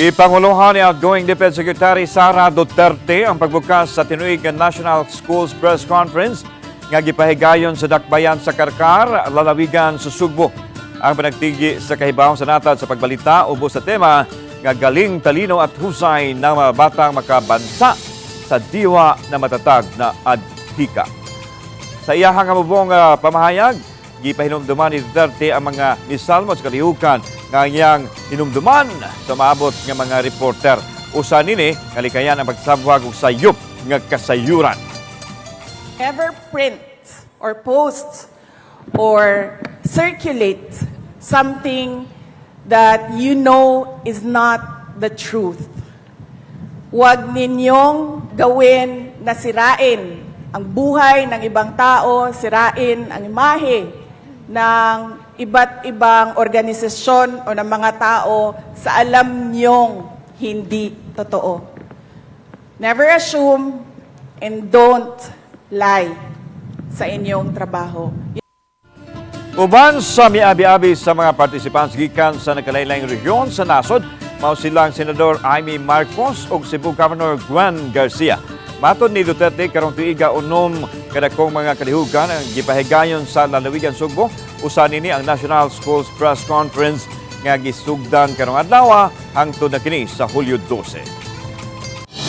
Gipanguluhan ni outgoing DepEd Secretary Sara Duterte ang pagbukas sa tinuig nga National Schools Press Conference nga gipahigayon sa dakbayan sa Carcar, lalawigan sa Sugbo. Ang panagtigi sa kahibaw sa natad sa pagbalita ubos sa tema nga "Galing, Talino at Husay ng mga batang makabansa sa diwa na matatag na adhika." Sa iyahang hamubong pamahayag, gipahinumduman ni Duterte ang mga misalmo sa kalihukan nga iyang hinumduman sa maabot nga mga reporter. Usa nini, kalikayan ang pagsabwag og sayop nga kasayuran. Ever print or post or circulate something that you know is not the truth. Huwag ninyong gawin na sirain ang buhay ng ibang tao, sirain ang imahe ng iba't ibang organisasyon o ng mga tao sa alam niyong hindi totoo. Never assume and don't lie sa inyong trabaho. Uban sa miabi-abi sa mga participants gikan sa nagkalain-laing rehiyon sa nasod, mao silang Senador Imee Marcos ug Cebu Governor Gwen Garcia. Matod ni Duterte, karong tuiga 6 kadakong mga kalihukan ang gipahigayon sa lalawigan Sugbo. Usa nini ang National Schools Press Conference nga gisugdan karong adlaw hangtod na kini sa Hulyo 12.